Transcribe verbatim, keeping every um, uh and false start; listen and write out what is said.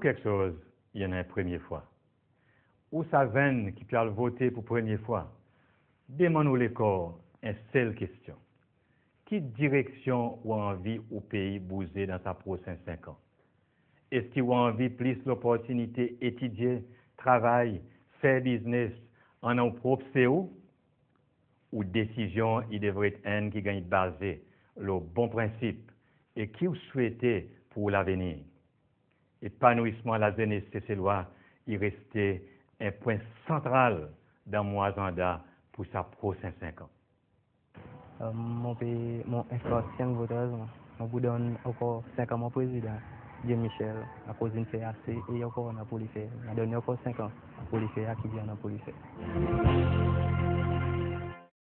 Keksoz i annan en premye fwa. Ou sa zenn ki pe al vote pour premye fwa, demann ou lekor en sel kestyon: ki direksyon ou anvi ou pei bouze dan sa prosen senk an? Eski ou anvi plis loportinite etidye, travay, fer biznes, annan ou prop CEO? Ou desizyon i devret enn ki ganny baze lo bon prensip e ki ou swete pour ou lavenir. Epanouisman lazenes Seselwa i reste en pwen santral dan mon azanda pour sa prosen senk an. Mon pe, mon en kart senk votaz, mon pou donn ankor senk an mon Prezidan James Michel, akoz in fer ase e i ankor annan pour li fer. Mon a donn li ankor senk an pour li fer sa ki i annan pour li fer.